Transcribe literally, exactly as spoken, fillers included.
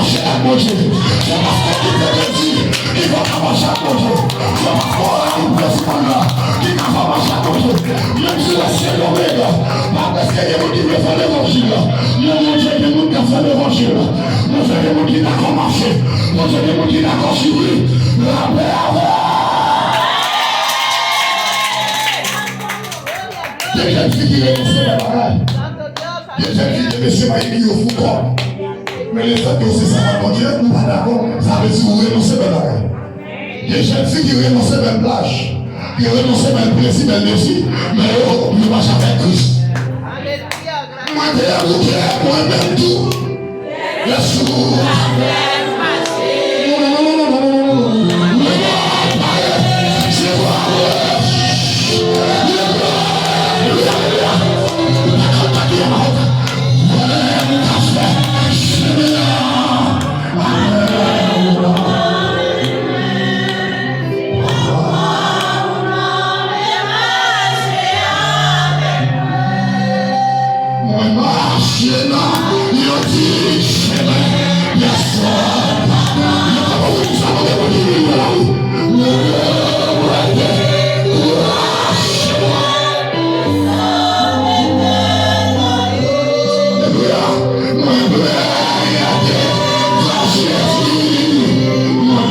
Mache ak Bondye. Se paske ki te di ki fè w ka mache ak Bondye. Se paske w la ki prensipal la ki ka fè w mache ak Bondye. Menm si w se Sendomeng, pa prèske gen moun ki vle fè levanjil la. Men Bondye gen moun k ap fè levanjil la. Bondye gen moun ki dakò mache. Bondye gen moun ki dakò soufri. Lapè avè w. Gen jèn fi ki renonse bèl bagay. Gen jèn fi, gen mesye pa gen yo fou kò. Men lefètke w se sèvant Bondye, ou pa dakò, sa vle di ou renonse bèl bagay. Gen jèn fi ki renonse bèl plaj, ki renonse bèl plezi, bèl dezi, men yo, yo mache avèk Kris. Mwen te avoke, mwen menm tou. Yes, Lord. Mwen mache nan yon ti chemen. Yes, Lord. Yo pa konn sa mande pou li vin nan lari. Mwen rete, kouraj mwen. Alelouya. Mwen prè a te nan Jezi. Mwen